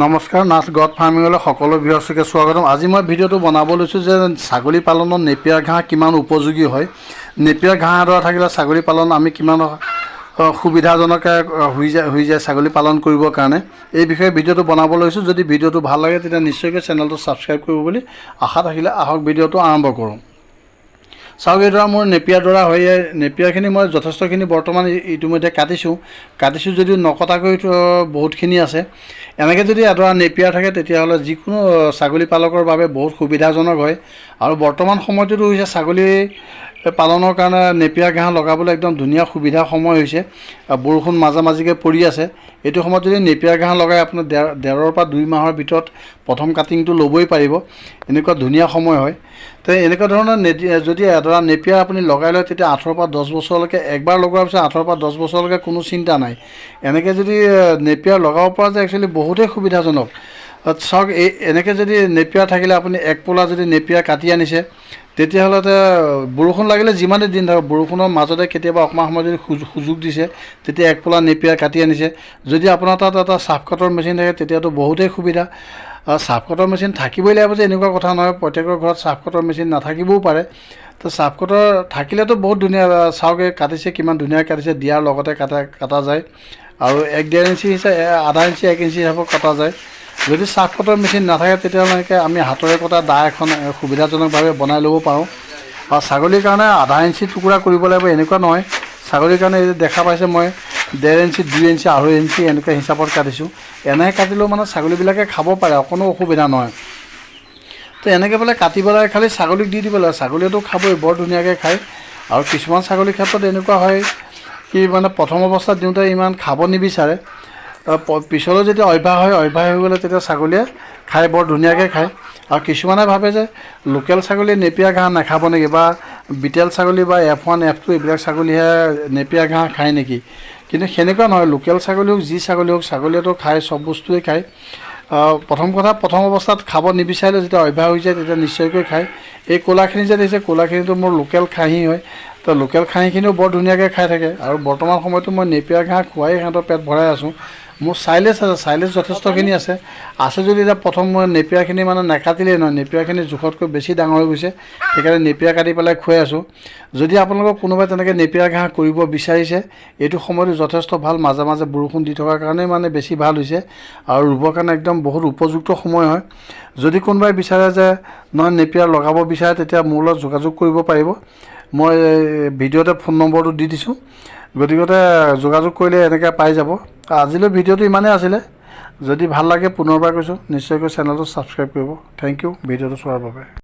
নমস্কাৰ, নাথ গড ফাৰ্মিঙলৈ সকলো ভিউৱাৰ্ছকে স্বাগতম। আজি মই ভিডিঅ'টো বনাব লৈছোঁ যে ছাগলী পালনত নেপিয়াৰ ঘাঁহ কিমান উপযোগী হয়, নেপিয়াৰ ঘাঁহ এডৰা থাকিলে ছাগলী পালন আমি কিমান সুবিধাজনকে হৈ যায় ছাগলী পালন কৰিবৰ কাৰণে, এই বিষয়ে ভিডিঅ'টো বনাব লৈছোঁ। যদি ভিডিঅ'টো ভাল লাগে, তেতিয়া নিশ্চয়কৈ চেনেলটো ছাবস্ক্ৰাইব কৰিব বুলি আশা থাকিলে। আহক, ভিডিঅ'টো আৰম্ভ কৰোঁ। চাওক, এইডৰা মোৰ নেপিয়াৰ ডৰা হৈ নেপিয়াৰখিনি মই যথেষ্টখিনি বৰ্তমান ইতিমধ্যে কাটিছোঁ। কাটিছোঁ যদিও নকটাকৈ বহুতখিনি আছে। এনেকৈ যদি এডৰা নেপিয়াৰ থাকে, তেতিয়াহ'লে যিকোনো ছাগলী পালকৰ বাবে বহুত সুবিধাজনক হয়। আৰু বৰ্তমান সময়টোতো হৈছে ছাগলী পালনৰ কাৰণে নেপিয়াৰ ঘাঁহ লগাবলৈ একদম ধুনীয়া সুবিধা সময় হৈছে। আৰু বৰষুণ মাজে মাজেকৈ পৰি আছে। এইটো সময়ত যদি নেপিয়াৰ ঘাঁহ লগাই, আপোনাৰ 1.5ৰ পৰা 2 মাহৰ ভিতৰত প্ৰথম কাটিংটো ল'বই পাৰিব। এনেকুৱা ধুনীয়া সময় হয়। তো এনেকুৱা ধৰণৰ যদি এডৰা নেপিয়াৰ আপুনি লগাই লয়, তেতিয়া 8ৰ পৰা 10 বছৰলৈকে, একবাৰ লগোৱাৰ পিছত 8ৰ পৰা 10 বছৰলৈকে কোনো চিন্তা নাই। এনেকৈ যদি নেপিয়াৰ লগাব পৰা যায়, একচুৱেলি বহুতেই সুবিধাজনক। চাওক, এই এনেকৈ যদি নেপিয়াৰ থাকিলে, আপুনি এক পোলা যদি নেপিয়াৰ কাটি আনিছে, তেতিয়াহ'লে বৰষুণ লাগিলে যিমানেই দিন থাকক, বৰষুণৰ মাজতে কেতিয়াবা অকণমান সময় যদি সুযোগ দিছে, তেতিয়া এক পোলা নেপিয়াৰ কাটি আনিছে। যদি আপোনাৰ তাত এটা চাফ কাটৰ মেচিন থাকে, তেতিয়াতো বহুতেই সুবিধা। চাফ কটাৰ মেচিন থাকিবই লাগিব যে এনেকুৱা কথা নহয়। প্ৰত্যেকৰ ঘৰত চাফ কটাৰ মেচিন নাথাকিবও পাৰে। তো চাফ কটাৰ থাকিলেতো বহুত ধুনীয়া। চাওক, এই কাটিছে, কিমান ধুনীয়া কাটিছে। দিয়াৰ লগতে কাটা কাটা যায় আৰু 1-1.5 ইঞ্চি হিচাপে, আধা ইঞ্চি, 1 ইঞ্চি হিচাপত কটা যায়। যদি চাফ কটাৰ মেচিন নাথাকে, তেতিয়াহ'লে এনেকৈ আমি হাতেৰে কটা দা এখন সুবিধাজনকভাৱে বনাই ল'ব পাৰোঁ। আৰু ছাগলীৰ কাৰণে আধা ইঞ্চি টুকুৰা কৰিব লাগিব এনেকুৱা নহয়। ছাগলীৰ কাৰণে এই দেখা পাইছে, মই 1.5 ইঞ্চি, 2 ইঞ্চি, 2.5 ইঞ্চি এনেকুৱা হিচাপত কাটিছোঁ। এনেকৈ কাটিলেও মানে ছাগলীবিলাকে খাব পাৰে, অকণো অসুবিধা নহয়। তো এনেকৈ পেলাই কাটি পেলাই খালি ছাগলীক দি দিব লাগে। ছাগলীয়েতো খাবই, বৰ ধুনীয়াকৈ খায়। আৰু কিছুমান ছাগলীৰ ক্ষেত্ৰত এনেকুৱা হয় কি, মানে প্ৰথম অৱস্থাত দিওঁতে ইমান খাব নিবিচাৰে। পিছলৈ যেতিয়া অভ্যাস হয়, অভ্যাস হৈ গ'লে তেতিয়া ছাগলীয়ে খাই, বৰ ধুনীয়াকৈ খায়। আৰু কিছুমানে ভাবে যে লোকেল ছাগলীয়ে নেপিয়াৰ ঘাঁহ নাখাব নেকি, বা বিটেল ছাগলী বা F1, F2 এইবিলাক ছাগলীহে নেপিয়াৰ ঘাঁহ খায় নেকি? কিন্তু সেনেকুৱা নহয়। লোকেল ছাগলী হওক, যি ছাগলী হওক, ছাগলীয়েতো খায়, চব বস্তুৱেই খায়। প্ৰথম কথা, প্ৰথম অৱস্থাত খাব নিবিচাৰিলেও যেতিয়া অভ্যাস হৈ যায়, তেতিয়া নিশ্চয়কৈ খায়। এই ক'লাখিনি যে দেখিছে, ক'লাখিনিতো মোৰ লোকেল খাহী হয়। তো লোকেল খাহীখিনিও বৰ ধুনীয়াকৈ খাই থাকে। আৰু বৰ্তমান সময়তো মই নেপিয়াৰ ঘাঁহ খুৱাই সিহঁতৰ পেট ভৰাই আছোঁ। মোৰ চাইলেজ আছে, চাইলেজ যথেষ্টখিনি আছে। আছে যদি এতিয়া প্ৰথম মই নেপিয়াৰখিনি মানে নাকাটিলেই নহয়। নেপিয়াৰখিনি জোখতকৈ বেছি ডাঙৰ হৈ গৈছে, সেইকাৰণে নেপিয়াৰ কাটি পেলাই খুৱাই আছোঁ। যদি আপোনালোকক কোনোবাই তেনেকৈ নেপিয়াৰ ঘাঁহ কৰিব বিচাৰিছে, এইটো সময়টো যথেষ্ট ভাল। মাজে মাজে বৰষুণ দি থকাৰ কাৰণেই মানে বেছি ভাল হৈছে আৰু ৰুবৰ কাৰণে একদম বহুত উপযুক্ত সময় হয়। যদি কোনোবাই বিচাৰে যে নহয়, নেপিয়াৰ লগাব বিচাৰে, তেতিয়া মোৰ লগত যোগাযোগ কৰিব পাৰিব। মই ভিডিঅ'তে ফোন নম্বৰটো দি দিছোঁ। গতিকতে যোগাযোগ কৰিলে এনেকৈ পাই যাব। আজিলৈ ভিডিঅ'টো ইমানেই আছিলে। যদি ভাল লাগে, পুনৰবাৰ কৈছোঁ, নিশ্চয়কৈ চেনেলটো ছাবস্ক্ৰাইব কৰিব। Thank U ভিডিঅ'টো চোৱাৰ বাবে।